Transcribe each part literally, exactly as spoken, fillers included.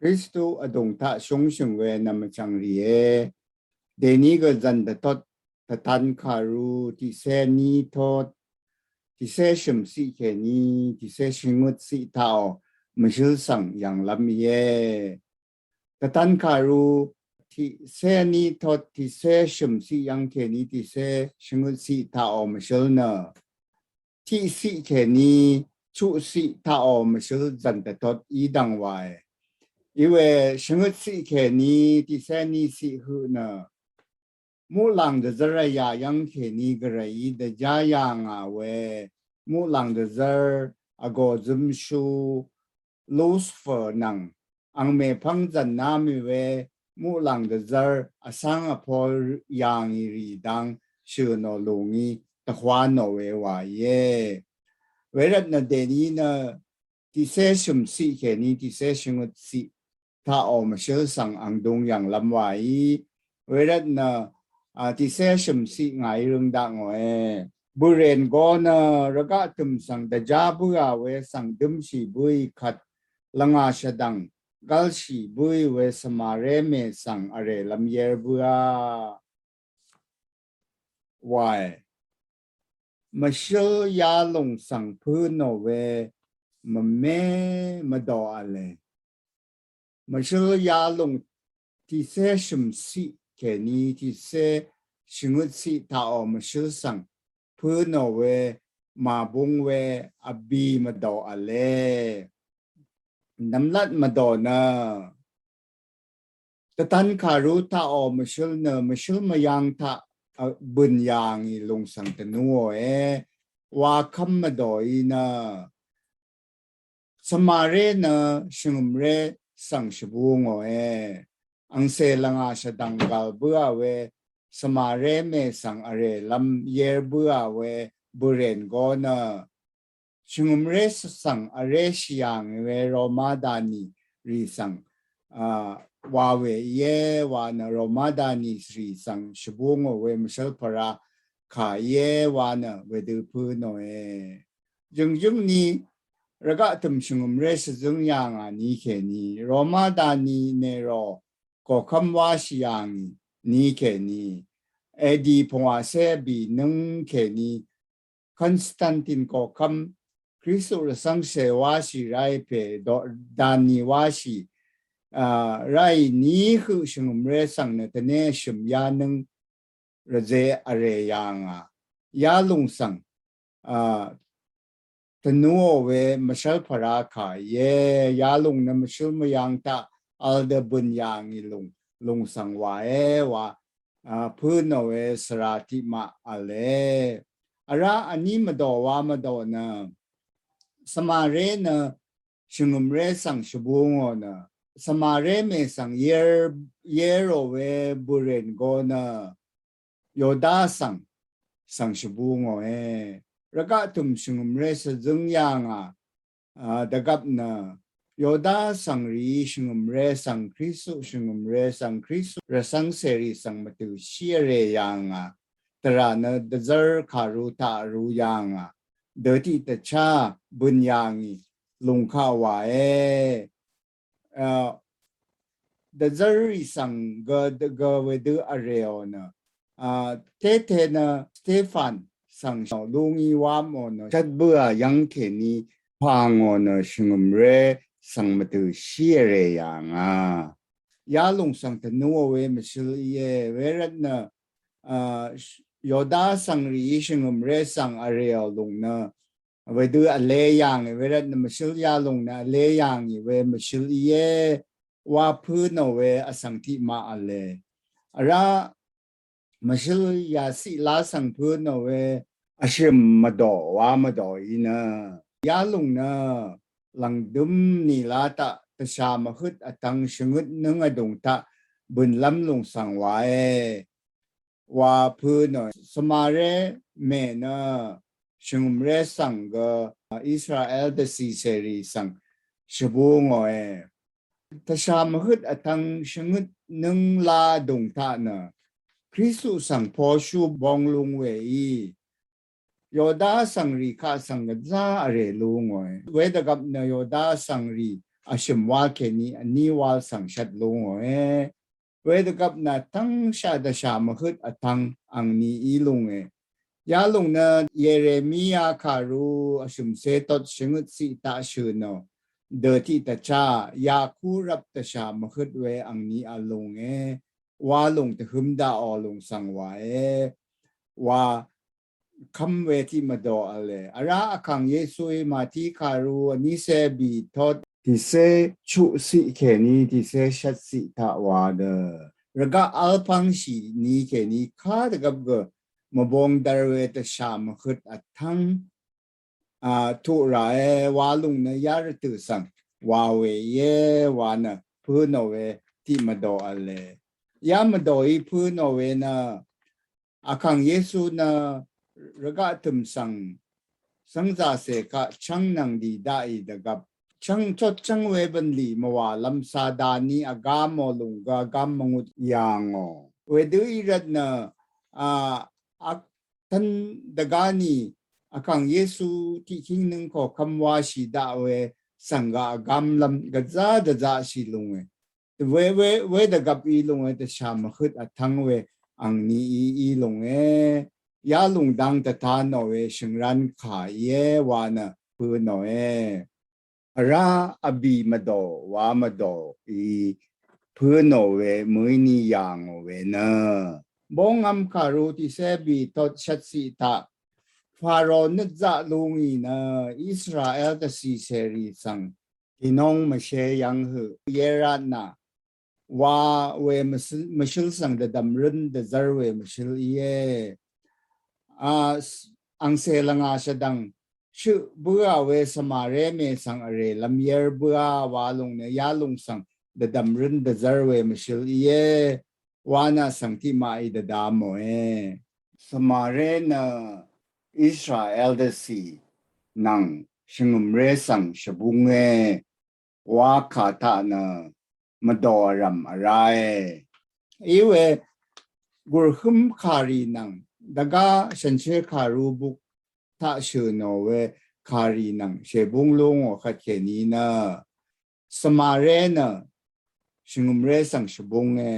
Kristu vdùng taq shúngshø̀ng we nvmvchv̀ng rìe. Dèní gø zv̀n dvtot tvtan kàru tiqcé ní tot tiqcé shø̀m ciq kèní tiqcé shvngøt ciq taqò mvshǿl svng yv̀nglv́m íe. Tvtan kàru tiqcé ní tot tiqcé shø̀m ciq yv̀ng kèní tiqcé shvngøt ciq taqò mvshǿl nø tiqciq kèní chuqciq taqò mvshǿl zv̀n dvtot í dv̀ng wàe. Iwe shvngøt ciq kèní tiqcé ní ciq høq nø muqlàng dvzv́r vyà yv́ng kèní gvrayí dvjá yà ngà we muqlàng dvzv́r vgò zømshu Lucifer nvng ang mèpv́ng zv̀nná mì we muqlàng dvzv́r vsv́ng vpó yà ngì rì dang shø̀ nò lù ngí dvhwa nò we wàìe. Wervt nø dèní nø tiqcé shø̀m ciq kèní tiqcé shvngøt ciq taqò mvshǿl svng angdung yv̀nglv́m wàí. Wervt nø tiqcé shø̀m ciq ngàí røng dakngòe. Bø̀rèn go nø rvgaq tø̀m svng dvjá bǿà we svng dǿmshì bǿì kvt lvngà shvdv̀ng gv́lshì bǿì we svmaré mè svng vrè lv́m yér bǿà wàe. Mvshǿl yalùng svng pǿ nò we mvmé mvdò v̄le. Mvshǿl yalùng tiqcé shø̀m ciq kèní tiqcé shvngøt ciq taqò mvshǿl svng pǿ nò we màbung we vbì mvdò v̄le. Nvmlat mvdò nø tvtan kàru taqò mvshǿl nø mvshǿl mvyang taq bø̀n yà ngì lùng svng tvnúòe. Wakv́m mvdòí nø svmaré nø shvngø̀mré svng shvbú ngòe. Angcè lvngà shvdv̀ng gv̀l bǿà we svmaré mè svng vrè lv́m yér bǿà we bø̀rèn go nø shvngø̀mré svng vréshì yà ngì we Roma dani rì svng wa we íe wa nø Roma dani rì svng shvbú ngò we mvshv́l pvrá kà íe wa nø wedø pǿ nòe. Jø̀ngjǿng ni rvgaq tø̀m shvngø̀mré shvzǿng yà ngà ni kèní Roma dani Nero koqkv́m wáshì yà ngì ni kèní edi pungwàcé vbì nǿng kèní Konstantin koqkv́m Kristu rvcv́ngcè wáshì ráì pè dani wáshì ráì ní høq shvngø̀mré svng nø tvné shø̀m yánǿng rvzé vrè yà ngà yalùng svng tvnúò we mvshv́l pvrá kà íe. Yalùng nø mvshǿl mvyang taq vl dø bø̀n yà ngì lùng lùng svng wàe wa pǿ nò we svra tiqmaq v̄le. Vrá vní mvdò wa mvdò nø svmaré nø shvngø̀mré svng shvbú ngò nø svmaré mè svng yérò we bø̀rèn go nø Yoda svng svng shvbú ngòe. Rvgaq tø̀m shvngø̀mré shvzǿng yà ngà dvgvp nø Yoda svngrìí shvngø̀mré svng Kristu shvngø̀mré svng Kristu rvcv́ngcèrì svng mvtø̀shí vrè yà ngà tvrà nø dvzv́r kàru taq vrū yà ngà dø tiqdvchá bø̀n yà ngì lùng kaq wàe. Dvzv́rrì svng gø gø wedø vrèò nø téte nø Stephan svng lú ngí wá mò nø shvt bǿà yv́ng kèní pà ngò nø shvngø̀mré svng mvtø̀shí vrè yà ngà. Yalùng svng tvnúò we mvshøl íe. Wervt nø Yoda svngrìí shvngø̀mré svng vrèò lùng nø wedø vle yà ngì we rvt nø mvshøl yalùng nø vle yà ngì we mvshøl íe wa pø̄ nò we vsvng tiqmaq vle. Vrá mvshøl yaciq lá svng pø̄ nò we vshø̀m mvdò wa mvdò í nø yalùng nø lv̀ngdøm nìlá taq dvshà mvhøt vtvng shvngøt nǿng vdùng taq bø̀nlv́m lùng svng wae. Wa pø̄ nò svmaré mè nø shvngø̀mré svng gø Israel dvcìcèrì svng shvbú ngòe. Tvshà mvhøt vtvng shvngøt nǿng lá vdùng taq nø Kristu svng poshú bong lung weí Yoda vsvngrì kaq svng gvzá vrè lú ngòe. Wedvgvp nø Yoda vsvngrì vshø̀m wál kèní vní wál svng shvt lúngòe. Wedvgvp nø tv́ngshaq dvshà mvhøt vtvng angni í lúnge. Yalùng nø Yeremia kàru vshø̀mcé tot shvngøt ciq taq shø̀nò dø tiq dvchá yaqú rvp dvshà mvhøt we angni vlúnge. Wa lùng tvhøm daqò lùng svng wae. Wa kvm we tiq mvdò vle. Vrá Vkàng Yesuí Mati kàru vnícé bì tot tìcé chuq ciq kèní tìcé shvt ciq taq wa dø rvgaq vl pvngshì ni kèní kadvgvp gø mvbong dvr we dvshà mvhøt vtvng a, tuq ràe wa lùng nø ya rvtø̀ svng wa we íe wa nø pø̄nò we tiq mvdò vle. Ya mvdòí pø̄nò we nø Vkàng Yesu nø rvgaq tø̀m svng svngzàcè kaq chv́ng nvng dì daqì dvgvp chv́ng chot chv́ng we bv̀nlì mvwàlv́m Sataní vgámò lùng gø vgám mvngut yà ngò. Wedø í rvt nø a, ak tv́n dvgáni Vkàng Yesu tiqkíng nøng kò kvm washì daq we svng gaq vgámlv́m gvzá dvzaqshì lùnge. We, we, wedvgvp í lùnge dvshà mvhøt vtvng we angni í, í lùnge. Ya lùng dang dvtanò we shø̀ngrán kà íe wa nø pø̄nòe. Vrá vbì mvdò wa mvdòí pø̄nò we mø̀íni yà ngò we nø. Bóngvm kàru tìcé bì tot shvt ciq taq Faro nøt zaq lúngì nø Israel dvcì cèrì svng tìnóng mvshé yv́ng høq yératnà wa we mvshǿl, mvshǿl svng dvdv̀mrǿn dvzv́r we mvshǿl íe. A, s-, angcè lvngà shvdv̀ng shøq bǿà we Svmaré mè svng vrè lvmyér bǿà wa lùng nø ya lùng svng dvdv̀mrǿn dvzv́r we mvshǿl íe. Wa nø svng tiqmaqí dvda mòe. Svmaré nø Israel dvcì nvng shvngø̀mré svng shvbúnge. Wa kà taq nø mvdò vrv̀m vráe. Iwe gùrhǿm kàrì nvng dvgá shànshér kàru buk taq shø̀nò we kàrì nvng shèbúng lúngò kvtkèní nø Svmaré nø shvngø̀mré svng shvbúnge.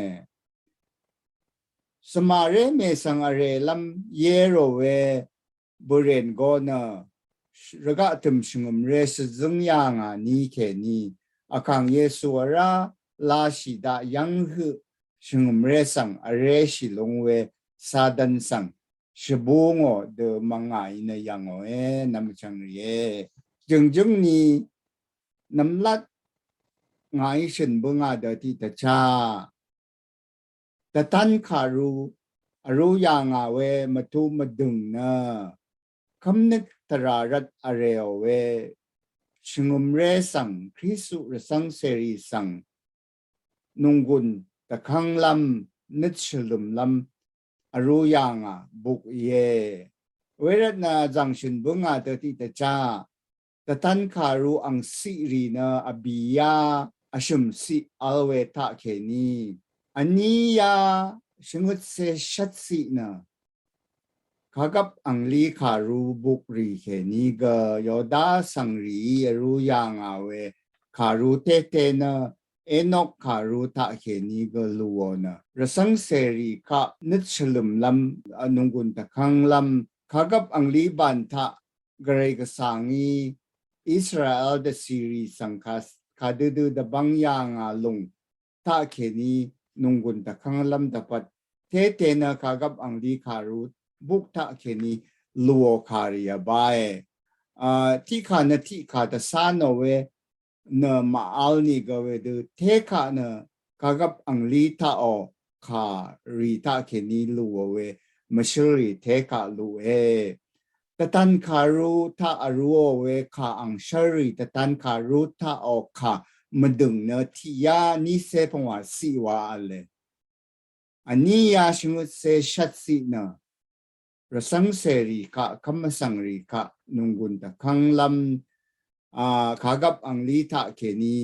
Svmaré mè svng vrè lv́m yérò we bø̀rìn go nø rvgaq tø̀m shvngø̀mré shvzǿng yà ngà ni kèní Vkàng Yesu vrá lashì daq yv́ng høq shvngø̀mré svng vréshì lúng we Satan svng shvbúngò dø mvngàí nø yv̀ngòe nvmchv̀ng rìe. Jø̀ngjǿng ni nvmlat ngàí shø̀n bǿngà dø tiqdvchá dvtán kàru vrú yà ngà we mvtuq mvdø̀ng nø kv́mnøt tvrà rvt vrèò we shvngø̀mré svng Kristu rvcv́ng cèrì svng nònggùn dvkv́nglv́m nøt shvlø̀mlv́m vrú yà ngà buk íe. Wervt nø zv̀ngshø̀n bǿngà dø tiqdvchá dvtán kàru angciq rì nø vbìyá vshø̀mciq vl we taqkèní vníyá shvngøtcé shvtciq nø kàgvp anglí kàru buk rì kèní gø Yoda svngrìí vrú yà ngà we kàru tété nø Enok kàru taqkèní gø lùò nø rvcv́ng cèrì kaq nøt shvlø̀mlv́m nònggùn dvkv́nglv́m kàgvp anglí bàn taq Gvray Gvsvngí Israel dvcìrì svng kà, kàdødø dvbvng yà ngà lùng taqkèní nònggùn dvkv́nglv́m dvpvt tété nø kàgvp anglí kàru buk taqkèní lùò kàrì vbáe. A, tiqkà nø tiqkà dvcánò we nø màvl nìgø wedø tékaq nø kàgvp anglí taqò kàrì taqkèní lùò we mvshǿlrì tékaq luqe. Dvtán kàru taq vrúò we kà angshv́lrì dvtán kàru taqò kà mvdø̀ng nø tiqyá nícé pvngwà ciq wa v̄le. Vníyá shvngøtcé shvtciq nø rvcv́ng cèrì kaq kv́m vsvngrì kaq nònggùn dvkv́nglv́m a, kàgvp anglí taqkèní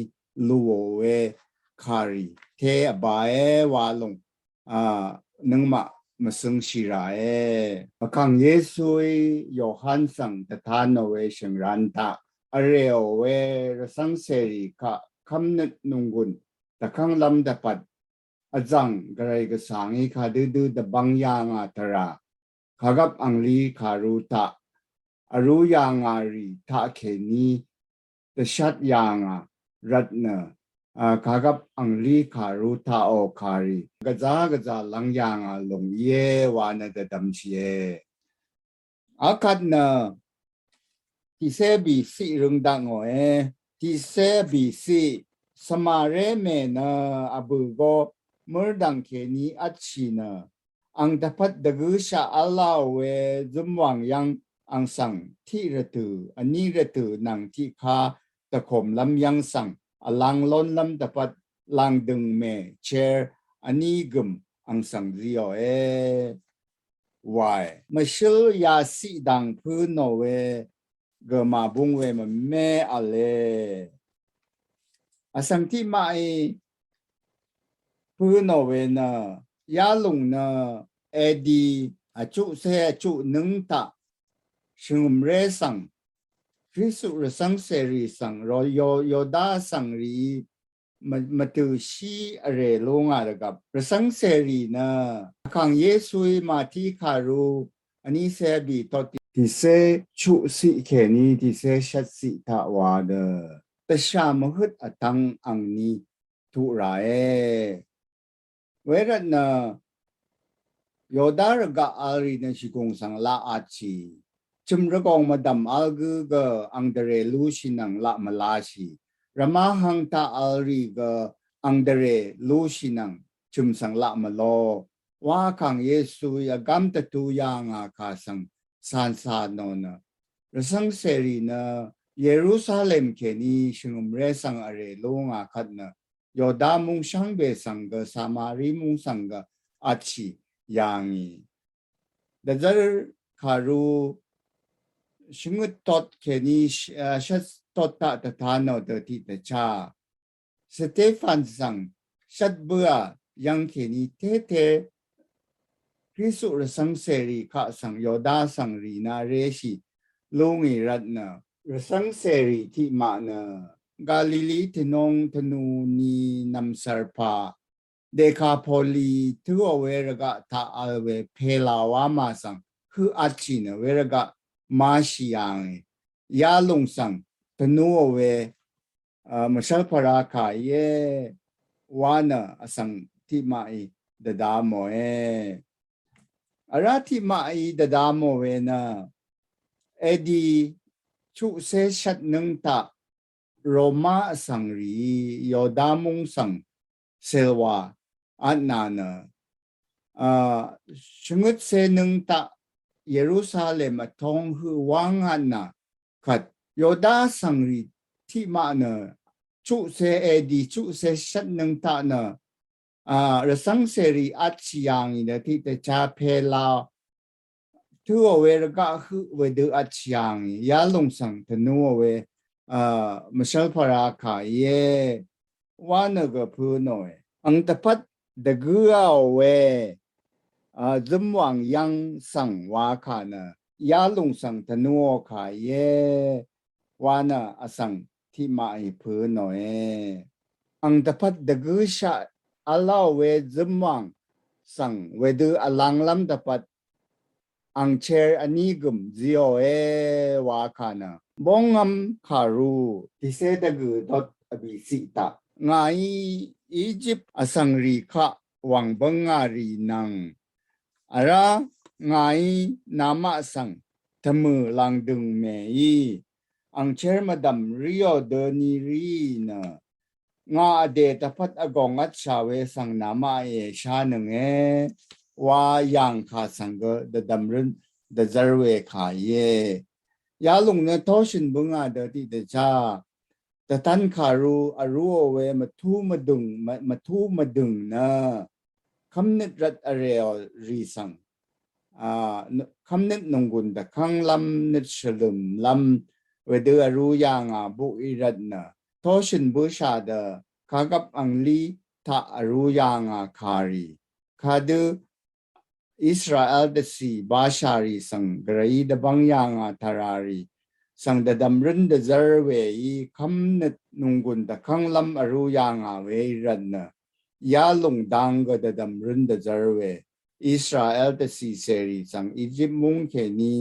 lùò we kàrì té vbáe wa lùng a, nøngmaq mvsøngshì ràe. Vkàng Yesuí Yohan svng dvtanò we shø̀ngrán taq vrèò we rvcv́ng cèrì kaq kvmnøt nunggun dvkvnglvm dvpvt vzv̀ng gvray gvsvngí kadødø dvbvng yà ngà tvrà kagvp anglí kàrú taq vrú yà ngà rì taq kèní dvshat yà ngà rvtnø kagvp anglí kàrú taqò kàrì gvzá gvzá lvng yà ngà lúng íe wa nø dvdvmshìe. Akvt nø tiqsé bìciq røng dakngòe. Tiqsé bìciq svmaré mè nø vbø̀ go mørdv̀ng kèní vtshì nø ang dvpvt dvgǿshaq v́lá we zømwàng yv́ng ang svng tiq rvtø̀ vní rvtø̀ nvng tiqka dvkòmlv́m yv́ng svng vlang lónlv́m dvpvt lv̀ngdø̀ng mè cher vní gø̀m ang svng zíòe. Wae mvshǿl yaciq dv̀ng pø̄ nò we gø màbúng we mvme v̄le. Vsvng tiqmaqí pø̄ nò we nø yalùng nø edi vchuqcé vchuq nǿng taq shvngø̀mré svng Kristu rvcv́ngcèrì svng ro yo Yoda svng rìí mvtø̀shí vrè lú ngà dvgvp rvcv́ngcèrì nø Vkàng Yesuí Màtí kàrú vnícé bì tot tiqcé chuqciq kèní tiqcé shvtciq taq wa dø dvshà mvhøt vtvng angní tuq ràe. Wervtnø Yoda rvgaq vl rì nø shìgùng svng laq vtshì. Chø̀m rvgòng mvdv̀m vl gǿ gø ang dvrè lúshì nvng laq mvlashì. Rvmahvng taq vl rì gø ang dvrè lúshì nvng chø̀m svng laq mvlo. Wa Vkàng Yesuí vgv́m dvtu yà ngà kà svng càncà nò nø rvcv́ngcèrì nø Yerusalem kèní shvngø̀mré svng vrè lú ngà kvt nø Yoda múng shvngbe svng gø Samari múng svng gø vtshì yà ngì. Dvzv́r kàrú shvngøt tot kèní shvt tot taq dvta nò dø tiqdvchá Stephan svng shvt bǿà yv́ng kèní tété Kristu rvcv́ngcèrì kaq svng Yoda svng rì na réshì lú ngì rvtnø rvcv́ngcèrì tiqmaq nø Galili tvnung tvnu ni nv̀msv̀rpà Dekapoli tǿò we rvgaq taq vl we pèlà wamà svng høq vtshì nø we rvgaq mashì yà ngì. Yalùng svng tvnuò we mvshv́lpvra kà íe wa nø vsvng tiqmaqí dvda mòe. Vrá tiqmaqí dvda mò we nø edi chuqcé shvtnǿng taq Roma vsvng rìí Yoda múng svng cèlwà vtnà nø shvngøtcé nǿng taq Yerusalem vtóng høq wáng vtnà kvt Yoda vsvng rì tiqmaq nø chuqcé edi chuqcé shvtnǿng taq nø rvcv́ngcèrì vtshì yà ngì nø tiqdvchá pèlà tǿò we rvgaq høq wedø vtshì yà ngì yalùng svng tvnuò we mvshv́lpvra kà íe wa nø gø pø̄ nòe. Ang dvpvt dvgǿò we zømwàng yv́ng svng wa kà nø yalùng svng tvnuò kà íe wa nø vsvng tiqmaqí pø̄ nòe. Ang dvpvt dvgǿshaq vláò we zømwàng svng wedø vlanglv́m dvpvt angcher vní gø̀m zíòe wa kà nø bóngvm kàrú tiqcé dvgø̀ dot vbìciq taq ngàí Ejip vsvng rì kaq wv̀ng bǿngà rì nvng vrá ngàí namaq svng tvmø̀ làngdø̀ng mèí angcher mvdv̀m ríò døni ríì nø ngà vdè dvpvt vgòng vtshà we svng namaq èshánønge wa yàng kà svng gø dvdv̀m røn dvzv́r we kà íe. Yalùng nø tóshø̀n bǿngà dø tiqdvchá dvtan kàrú vrúò we mvtú mvdø̀ng mvtú mvdø̀ng nø kvmnøt rvt vrèò rì svng kvmnøt nònggùn dvkv́nglv́m nøt shvlø̀mlv́m wedø vrú yà ngà buqí rvtnø tóshø̀n bǿshà dø kagvp anglí taq vrú yà ngà kàrì kadø Israel dvcì bashà rì svng gvrayí dvbvng yà ngà tvrà rì svng dvdv̀mrǿn dvzv́r weí kv́mnøt nunggun dvkv́nglv́m vrú yà ngà we í rvtnø, yalùng dang gø dvdv̀mrǿn dvzv́r we Israel dvcì cèrì svng Egypt múng kèní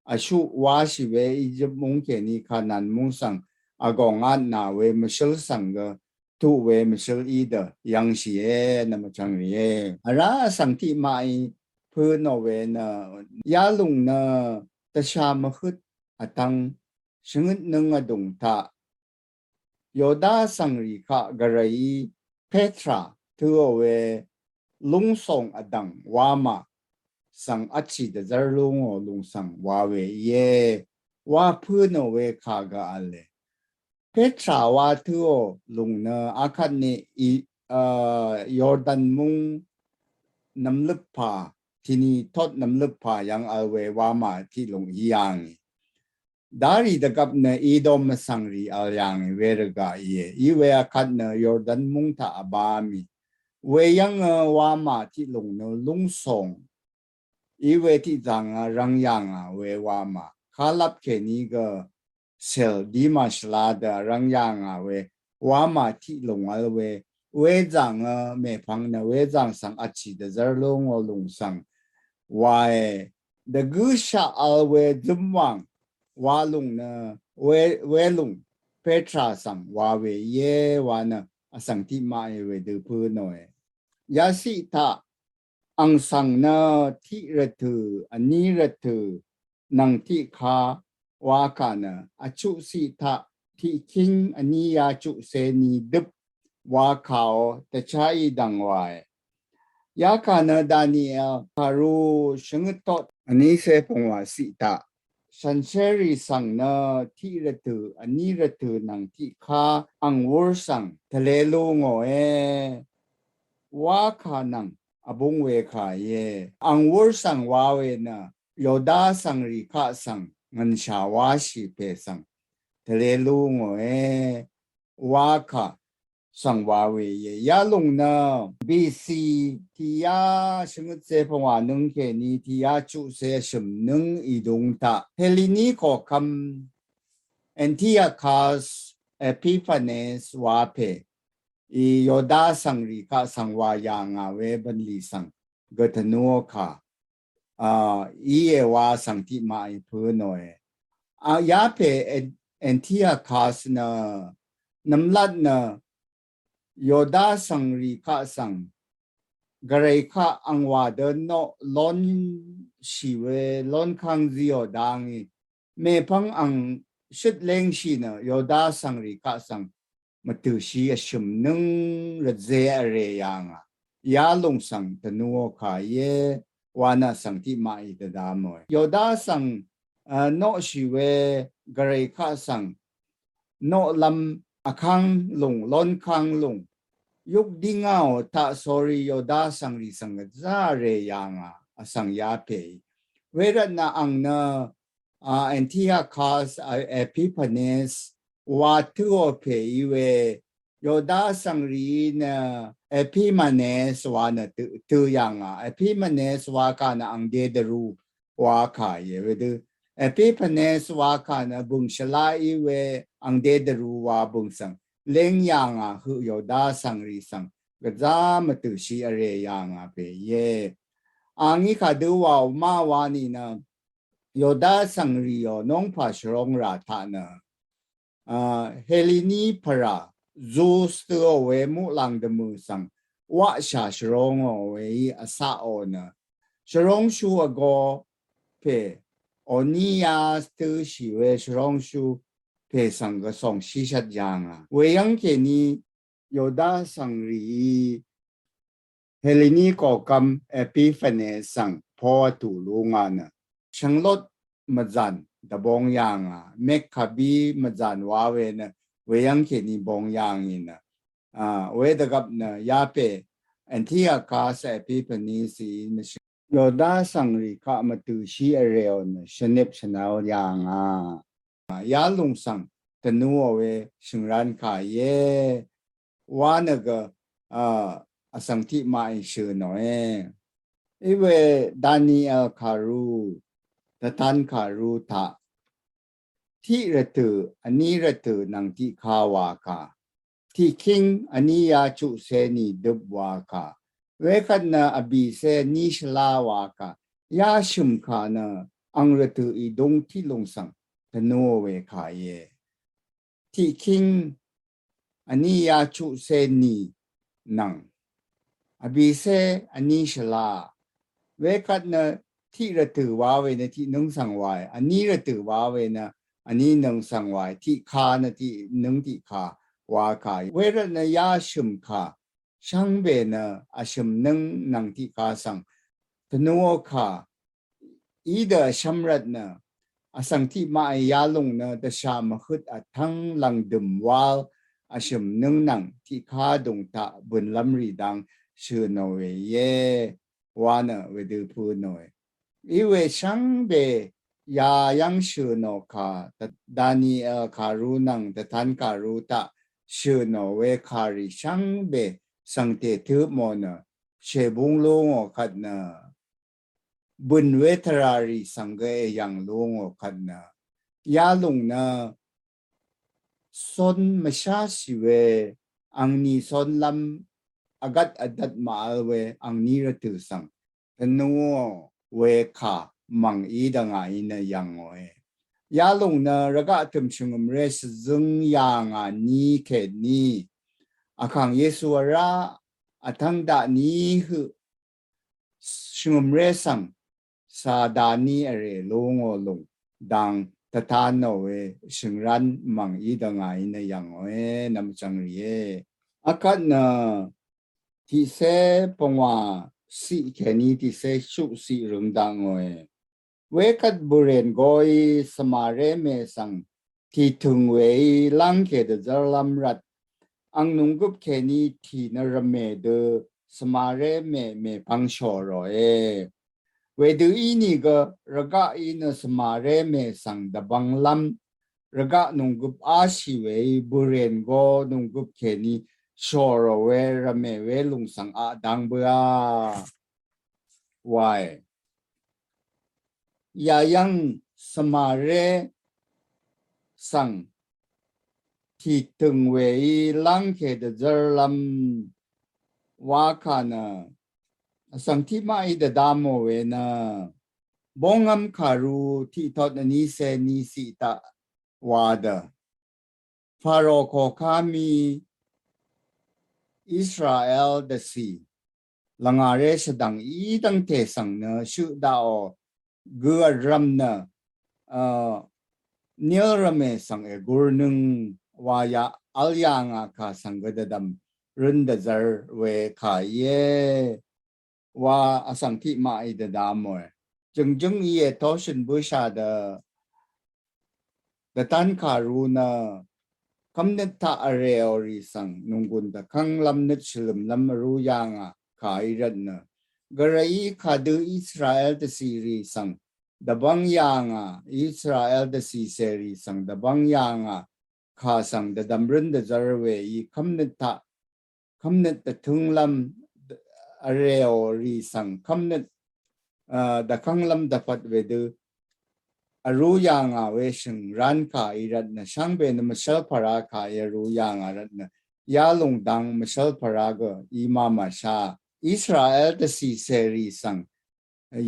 vshuq wáshì we Egypt múng kèní Kanan múng svng vgòngvtnà we mvshǿl svng gø tuq we mvshǿl í dø yv̀ngshìe nvmvchv̀ngrìe. Vrá vsvng tiqmaqí pø̄nò we nø yalùng nø dvsha mvhøt vtvng shvngøtnøng vdùng taq Yoda vsvngrì kaq gvrayí Petra tø̄ò we lúngsòng vdv̀ng wamà svng vtshì dvzv́r lúngò lùng svng wa we íe wa pø̄nò we kà gø v̄le. Petra wa tø̄ò lùng nø akvt ni Yordan múng nvmløppà tìni tot nvmløppà yv̀ng vl we wamà tiq lùng í yà ngì. Darì dvgvp nø Edom vsvngrì vl yà ngì we rvgaq íe. Í we akvt nø Yordan múng taq vbá mì. We yv̀ngø wamà tiq lùng nø lúngsòng í we tiq zàngø rvng yà ngà we wamà. Kalap kèní gø sèl dí màshvla dø rvng yà ngà we wamà tiq lùng vl we. We zàngø mèpvng nø we zàng svng vtshì dvzv́r lúngò lùng svng wae. Dvgǿshaq vl we zǿmwàng wa lùng nø we, we lùng Petra svng wa we íe wa nø vsvng tiqmaqí wedø pø̄nòe. Yaciq taq àng svng nø tiq rvtø̀ vní rvtø̀ nvng tiqka wakà nø vchuqciq taq tiqkíng vní yachuqcé ni døp wakàò dvchá í dv̀ng wae. Yakà nø Daniel kàru shvngøt tot vnícé pungwàciq taq shànsherrì svng nø tiq rvtø̀ vní rvtø̀ nvng tiqka àng wúr svng tvle lúngòe. Wakà nvng vbúng we kà íe. Àng wúr svng wa we nø Yoda vsvngrì kaq svng ngv̀nshà wáshì pè svng tvle lúngòe. Wakà svng wa we íe. Yalùng nø B C tìyá shvngøtcé pvngwà nǿng kèní tìyá chuqcé vshø̀m nǿng ìdung taq Helini koqkvm Antiochus Epiphanes wa pè í Yoda vsvngrì kaq svng wa yà ngà we bv̀nlì svng gø tvnúò kà a, íe wa vsvng tiqmaqí pø̄nòe. A, yapè Antiochus nø nvmlat nø Yoda vsvngrì kaq svng gvray kaq àng wa dø noq lónshì we lónkang zíò dangí mèpvng àng shøt léngshì nø Yoda vsvngrì kaq svng mvtø̀shi vshø̀m nǿng rvze vrè yà ngà. Yalùng svng tvnúò kà íe wa nø vsvng tiqmaqí dvdvmòe. Yoda svng noqshì we gvray kaq svng noqlvm vkang lùng lónkang lùng yukdíngàò taq sórí Yoda vsvngrì svng gvzá vrè yà ngà vsvng yapèí. Wervtnø àng nø a, Antiochus a, Epiphanes wa tø̄ò pè í we Yoda vsvngrì nø Epimanes wa nø tø̄, tø̄ yà ngà. Epimanes wa kà nø àng dé dvrú wa kà íe wedø Epiphanes wa kà nø bø̀ng shvlá í we àng dé dvrú wa bø̀ng svng léng yà ngà høq Yoda vsvngrì svng gvzá mvtø̀shi vrè yà ngà pè íe. Àngí kàdø wàò má wa nìnø Yoda vsvngrìò nongpà shvrong rà taq nø a, Helini pvrà Zeus tø̄ò we muqlàng dvmø̀ svng waqshà shvrongò weí vcaqò nø shvrongshu vgō pè Onias tø̄shì we shvrongshu pè svng gvsòng shíshvt yà ngà. Weyv́ng kèní Yoda vsvngrìí Helini koqkvm Epiphanes svng po vtù lú ngà nø shvnglot mvzàn dvbong yà ngà. Mekkabi mvzàn wa we nø weyv́ng kèní bong yà ngì nø a, wedvgvp nø yapè Antiochus Epiphanes í nø Yoda vsvngrì kaq mvtø̀shi vrèò nø shvnip shvnvl yà ngà. Yalùng svng tvnúò we shø̀ngran kà íe wa nø gø a, vsvng tiqmaqí shø̀nòe. Í we Daniel kàru dvtan kàru taq tiq rvtø̀, vní rvtø̀ nvng tiqka wakà. Tiqkíng vní yachuqcé ni døp wakà. Wekvt nø vbìcé vní shvlá wakà. Yashø̀mkà nø ang rvtø̀ ìdúng tiqlùng svng tvnuò wekà íe. Tiqkíng vní yachuqcé ni nvng vbìcé vní shvlá. Wekvt nø tiq rvtø̀ wa we nø tiqnǿng svng wae. Vní rvtø̀ wa we nø vní nǿng svng wae. Tiqka nø tiqnǿng tiqka wakà. Wervt nø yashø̀mkà shvngbe nø vshø̀mnǿng nvng tiqka svng tvnuò kà í dø vshv́m rvt nø vsvng tiqmaq í yalùng nø dvshà mvhøt vtv́ng lv̀ngdø̀m wal vshø̀mnǿng nvng tiqka dùng taq bø̀nlv́m rì dang shø̀ nò we íe wa nø wedø pø̄ nòe. Iwe shvngbe yayv́ng shø̀ nò kà Daniel kàru nvng dvtan kàru taq shø̀ nò we kàrì shvngbe svngte tøp mò nø shèbúng lú ngò kvt nø bø̀n we tvràrì svng gø èyv̀ng lú ngò kvt nø yalùng nø cón mvsháshì we angni cónlv́m vgvt vdvt màvl we angni rvtø̀ svng tvnuò wekà mv̀ng í dvngà í nø yv̀ngòe. Yalùng nø rvgaq tø̀m shvngø̀mré shvzǿng yà ngà ní kèní Vkàng Yesu vrá vtv́ng daq ní høq shvngø̀mré svng Sataní vrè lú ngò lùng dang tvta nò we shø̀ngrán mv̀ng í dvngà í nø yv̀ngòe nvmchvng rìe. Akvt nø tiqcé pvngwà ciq kèní tiqcé shuq ciq røng dakngòe. Wekvt bø̀rèn goí svmaré mè svng tìtø̀ng weí lángkè dvzv́rlv́m rvt ang nònggøp kèní tì nø rvmè dø svmaré mè mèpvng shòròe. Wedø ínìgø rvgaq í nø svmaré mè svng dvbvnglv́m rvgaq nònggøp áshì weí bø̀rèn go nònggøp kèní shòrò we rvmè we lùng svng aq dang bøa wae. Yayv́ng svmaré svng tìtø̀ng weí lángkè dvzv́rlv́m wakà nø vsvng tiqmaq í dvda mò we nø bóngv́m kàru tiqtot vnícé ní ciq taq wa dø Faro koká mì Israel dvcì lvngàré shvdv̀ng í dv́ngte svng nø shøq daqò gø vrvm nø Nil rvmè svng ègurnøng wa ya vl yà ngà kà svng gø dvdvm røn dvzvr we kà íe wa vsvng tiqmaq í dvda mòe. Jø̀ngjǿng í ètó shø̀n bǿshà dø dvtan kàru nø kv́mnøt taq vrèò rì svng nònggùn dvkv́nglv́m nøt shvlø̀mlv́m vrú yà ngà kà í rvt nø gvrayí kadø Israel dvcì rì svng dvbv́ng yà ngà, Israel dvcì cè rì svng dvbv́ng yà ngà kà svng dvdvm rǿn dvzvr weí kv́mnøt taq kv́mnøt dvtǿnglv́m vrèò rì svng kv́mnøt dvkv́nglv́m dvpvt wedø vrú yà ngà we shø̀ngrán kà í rvt nø shvngbe nø mvshv́l pvrá kà í vrú yà ngà rvt nø yalùng dang mvshv́l pvrá gø í má màshá Israel dvcì cè rì svng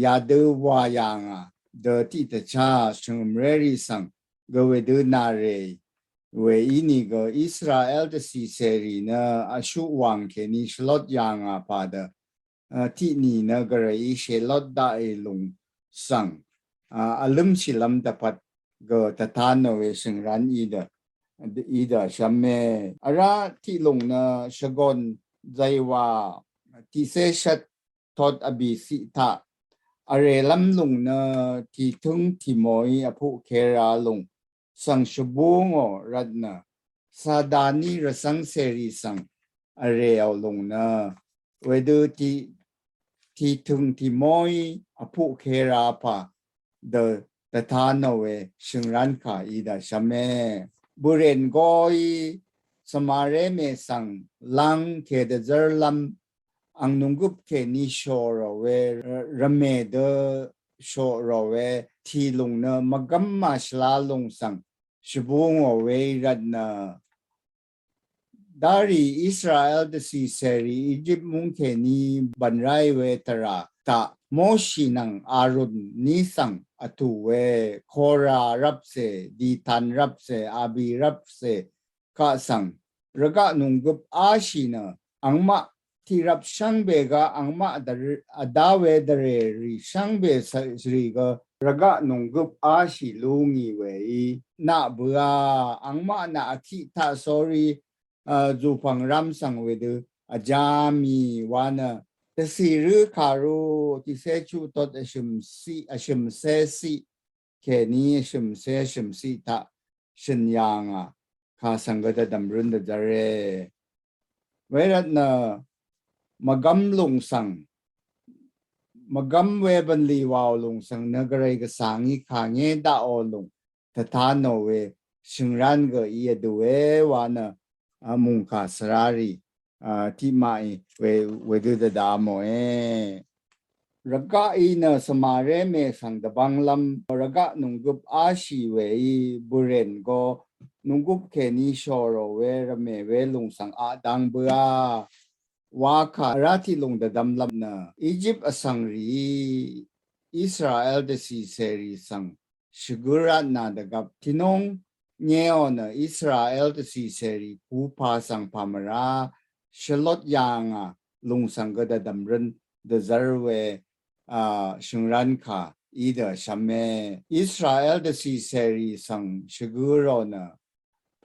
yadø wà yà ngà dø tiqdvchá shvngø̀mré rì svng gø wedø nà rè we ínìgø Israel dvcì cè rì nø vshuq wàng kèní shvlot yà ngà pà dø tiqnì nø gvrayí shèlot daqì lùng svng vlǿmshìlv́m dvpvt gø dvta nò we shø̀ngrán í dø í dø shvme. Vrá tiqlùng nø shvgòn zàywà tiqcé shvt tot vbì ciq taq vrèlv́m lùng nø tìtǿng tìmòí vpuq kera lùng svng shvbú ngò rvt nø Sataní rvcv́ng cèrì svng vrèò lùng nø wedø tìtǿng tìmòí vpuq kera pà dø dvta nò we shø̀ngrán kà í dvshvme. Bø̀rèn goí svmaré mè svng lángkè dvzv́rlv́m ang nònggøp kèní shòrò we rvmè dø shòrò we tìlùng nø mvgv́m màshvla lùng svng shvbú ngò we í rvt nø darì Israel dvcì cèrì Egypt mungkèní bv̀n ráì we tvrà taq Moshi nvng Arun ní svng vtù we Kora rvpcè, Ditan rvpcè, Abi rvpcè kaq svng rvgaq nònggøp áshì nø angmaq tiqrvp shvngbe gø angmaq vdá we dvrèrì shvngbe svrì gø rvgaq nònggøp áshì lú ngì we í naq bøá angmaq naq vkiq taq sórí zùpv̀ng rvm svng wedø vjá mì wa nø dvcì rǿ kàrú tiqcé chuq tot vshø̀m ciq vshø̀m cé ciq kèní vshø̀m cé vshø̀m ciq taq shø̀n yà ngà kà svng gø dvdv̀m rǿn dvzv́re. Wervt nø mvgvm lùng svng mvgvm we bv̀nlì wàò lùng svng nø gvray gvsvng í kà ngé daqò lùng tvtá nò we shø̀ngrán gø í vdùe wa nø mùngkà svrárì tiqmaqí wedø dvda mòe. Rvgaq í nø svmaré mè svng dvbvnglv́m rvgaq nònggøp áshì we í bø̀rèn go nònggøp kèní shòrò we rvmè we lùng svng aqdang bøá wa kà vrá tiq lùng dvdvmlv́m nø Egypt vsvngrì Israel dvcì cèrì svng shvgǿ rvtnà dvgvp tìnóng nyeò nø Israel dvcì cèrì kupa svng pàmvrá shvlot yà ngà lùng svng gø dvdv̀m rǿn dvzv́r we shø̀ngrán kà í dø shvme. Israel dvcì cèrì svng shvgǿ rò nø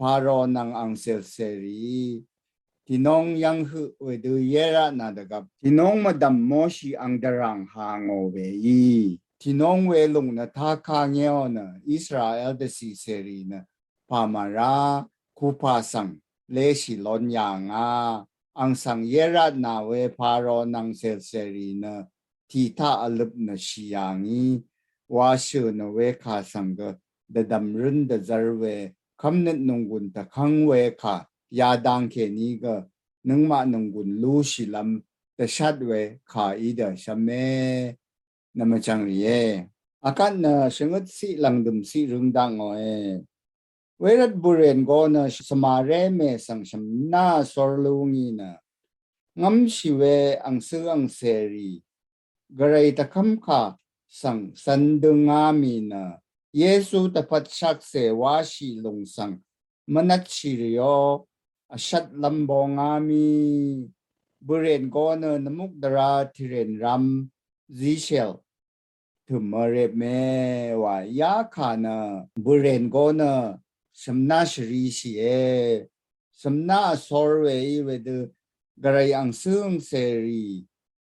Paro nvng angcèl cèrì tìnóng yv́ng høq wedø yé rvtnà dvgvp tìnóng mvdv̀m Moshi ang dvràng hà ngò we í tìnóng we lùng nø takà ngeò nø Israel dvcì cèrì nø pàmvrá kupa svng léshì lon yà ngà ang svng yé rvtnà we Paro nvng cèl cèrì nø tì taq vløp nø shì yà ngì wa shø̀ nø we kà svng gø dvdv̀m rǿn dvzv́r we kv́mnøt nònggùn tvkv́ng we kà yadang kèní gø nøngmaq nònggùn lúshìlv́m dvshat we kà í dø shvme. Nvmvchvng rìe. Akvt nø shvngøt ciq lv̀ngdø̀m ciq røng dakngòe. Wervt bø̀rèn go nø svmaré mè svng shv̀mná vsor lú ngì nø ngv́mshì we angcǿ angcèrì gvray tvkv́mkà svng cv̄n døngá mì nø Yesu dvpvt shakcè wáshì lùng svng mvnvtshì rìò vshvtlv́m bongá mì. Bø̀rèn go nø nvmuk dvrá tìrèn rvm zíshèl tø̀m vrepme wa yá kà nø bø̀rèn go nø shv̀mná shvrishìe. Shv̀mná vsor we í wedø gvray angcǿ angcèrì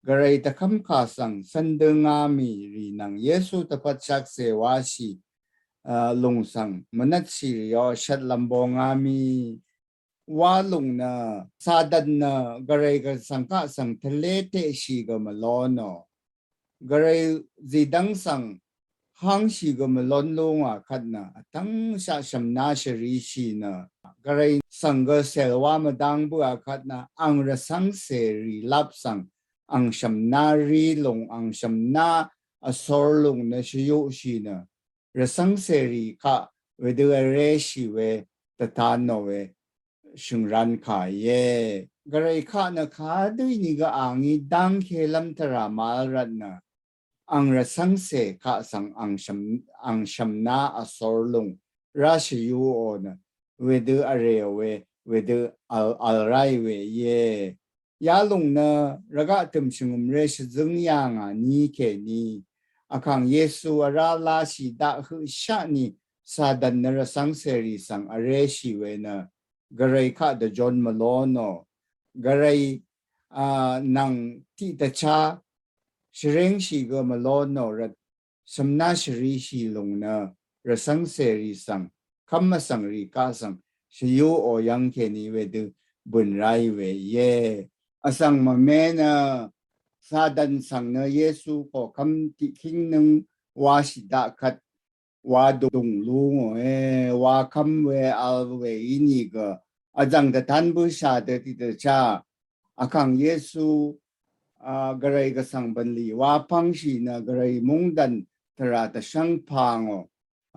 gvray tvkv́mkà svng cv̄n døngá mì rì nvng Yesu dvpvt shakcè wáshì lùng svng mvnvtshì rìò vshvtlv́m bongá mì. Wa lùng nø Satan nø gvray gvsvng kaq svng tvlé teqshì gø mvlónò. Gvray zìdv́ng svng hángshì gø mvlón lú ngà kvt nø vtv́ngshaq shv̀mná shvrishì nø gvray svng gø cèlwá mvdáng bǿà kvt nø ang rvcv́ngcè rì lap svng ang shv̀mná rí lùng ang shv̀mná vsor lùng nø shvyuqshì nø rvcv́ngcèrì kaq wedø vréshì we dvtan nò we shø̀ngrán kà íe. Gvray kaq nø kadø ínìgø angí dángkelv́m tvrà màvl rvt nø ang rvcv́ngcè kaq svng ang shv̀mná vsor lùng rá shvyuqò nø wedø vrèò we wedø vl ráì we íe. Yalùng nø rvgaq tø̀m shvngø̀mré shvzǿng yà ngà ní kèní vkàng Yesu vrá láshì daq høqshaqni Satan nø rvcv́ngcèrì svng vréshì we nø gvray kaq dvjon mvlónò. Gvray a nvng tiqdvchá shvréngshì gø mvlónò rvt shv̀mná shvrishì lùng nø rvcv́ngcèrì svng kv́m vsvng rì kaq svng shvyuqò yv́ng kèní wedø bø̀n ráì we íe. Vsvng mvme nø Satan svng nø Yesu koqkv́m tiqkíng nǿng wáshì daq kvt wa dùng lú ngòe wa kv́m we vl we ínìgø vzv̀ng dvtan bǿshà dø tiqdvchá vkàng Yesu gvray gvsvng bv̀nlì wa pv́ngshì nø gvray mungdàn tvrà dvshv́ng pà ngò.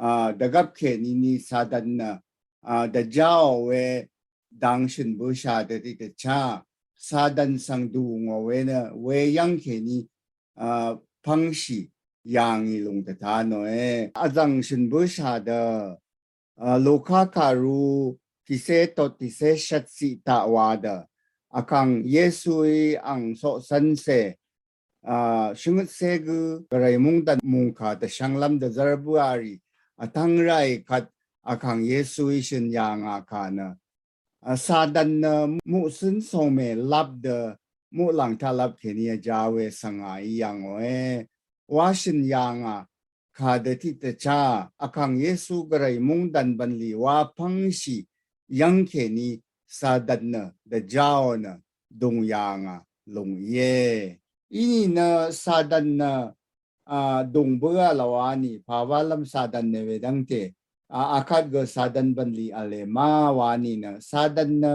a, dvgvp kèní ni Satan nø, a, dvjáò we dang shø̀n bǿshà dø tiq dvchá Satan svng dùngò we nø we yv́ng kèní, a, pv́ngshì yàngì lùng dvta nòe. Vzv̀ng shø̀n bǿshà dø, a, Luka kàru tìcé tot tìcé shvt ciq taq wa dø, Vkàng Yesuí ang coqcv́ncè, a, shvngøtcé gǿ Gvray mungdàn mungkà dvshvnglv́m dvzv́r bǿàrì vtv́ng ráì kvt Vkàng Yesuí shø̀n yà ngà kà nø, a, Satan nø muqcǿn sòngmè lap dø muqlàng taq lap kèní vjá we svng ngàí yv̀ngòe. Wa shø̀n yà ngà kà dø tiq dvchá Vkàng Yesu Gvray mungdàn bv̀nlì wa pv́ngshì yv́ng kèní Satan nø dvjáò nø dùng yà ngà lùng íe. Inìnø Satan nø, a, dùng bǿà lvwani pàwálv́m Satan nø wedv́ngte, a, akvt gø Satan bv̀nlì v̄le ma wani nø Satan nø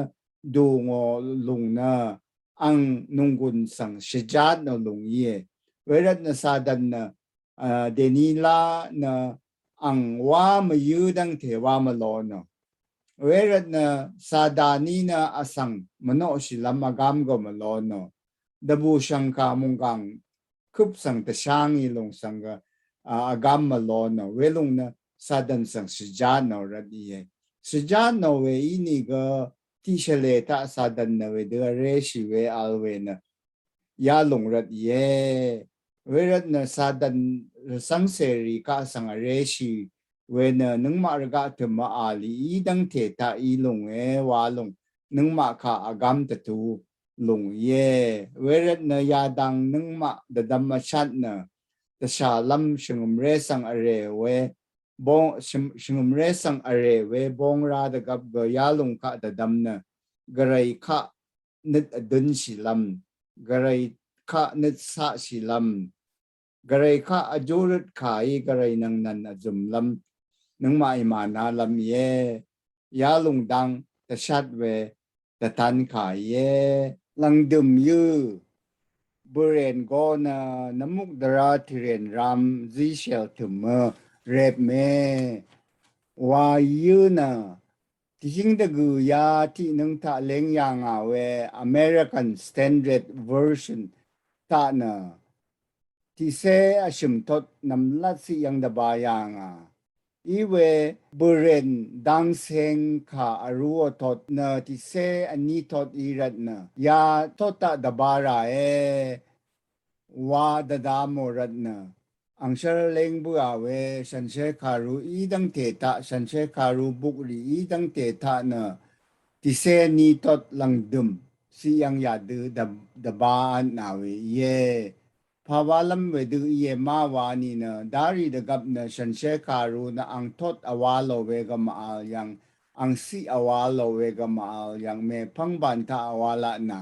dùngò lùng nø ang nònggùn svng shvjat nò lùng íe. Wervt nø Satan nø, a, dèní lá nø ang wá mvyǿ dv́ngte wá mvló nò. Wervt nø Sataní nø vsvng mvnoqshìlv́m vgám gø mvló nò. Dvbù shv̀ngkà mònggàng køp svng dvshá ngì lùng svng gø, a, vgám mvló nò. Welùng nø Satan svng shvjat nò rvt íe. Shvjat nò we ínìgø tiq shvlē taq Satan nø wedø vréshì we vl we nø yalùng rvt íe. Wervt nø Satan rvcv́ng cèrì kaq svng vréshì we nø nøngmaq rvgaq tø̀m v̄lì í dv́ngte taq í lùnge wa lùng nøngmaq kaq vgám dvtu lùng íe. Wervt nø yadang nøngmaq dvdvm vshat nø dvshàlv́m shvngø̀mré svng vrè we bong, shvng-, shvngø̀mré svng vrè we bong ra dvgvp gø yalùng kaq dvdvm nø Gvray kaq nøt vdønshìlv́m, Gvray kaq nøt saqshìlv́m, Gvray kaq vjúrøt kàí Gvray nvng nvn vzø̀mlv́m nøngmaqí mànalv́m íe. Yalùng dang dvshat we dvtan kà íe. Lv̀ngdø̀m yǿ bø̀rèn go nø nvmuk dvrá tìrèn ram zíshèl tø̀mø repme wa yǿ nø tìhíng dvgø̀ ya tiqnøng taq leng yà ngà we American Standard Version taq nø tìcé vshø̀m tot nv̀mlat ciq yv́ng dvba yà ngà. Iwe bø̀rèn dang seng kà vrú vtot nø tìcé vní tot í rvt nø ya tot taq dvba ràe wa dvda mò rvt nø angshv́r leng bǿà we shànshér kàrú í dv́ngte taq, shànshér kàrú bukrì í dv́ngte taq nø tìcé vní tot lv̀ngdø̀m ciq yv́ng yadø dv-, dvba vtnà we íe. Pàwálv́m wedø íe ma wa nìnø darì dvgvp nø shànshér kàrú nø ang tot vwá lò we gø màvl yv̀ng, ang ciq vwá lò we gø màvl yv̀ng mèpv́ng bàn taq vwá laq nà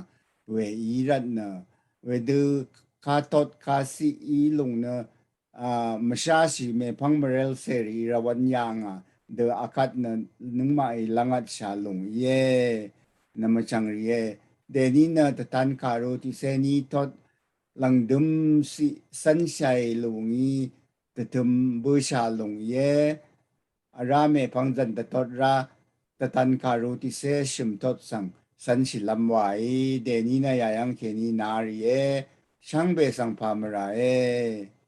we í rvt nø wedø katot kaciq í lùng nø, a, mvsháshì mèpv́ng mvrel cèrì rvwvn yà ngà dø akvt nø nøngmaqí lvngatshà lùng íe. Nvmvchv̀ng rìe. Dèní nø dvtan kàrú tìcé vní tot lv̀ngdø̀m ciq cv́nshàì lùngí dvtøm bǿshà lùng íe. Vrá mèpvng zv̀n dvtot rá dvtan kàrú tìcé shø̀m tot svng cv́nshìlv́m wàí dèní nø yà yv́ng kèní na rìe. Shvngbe svng pà mvràe.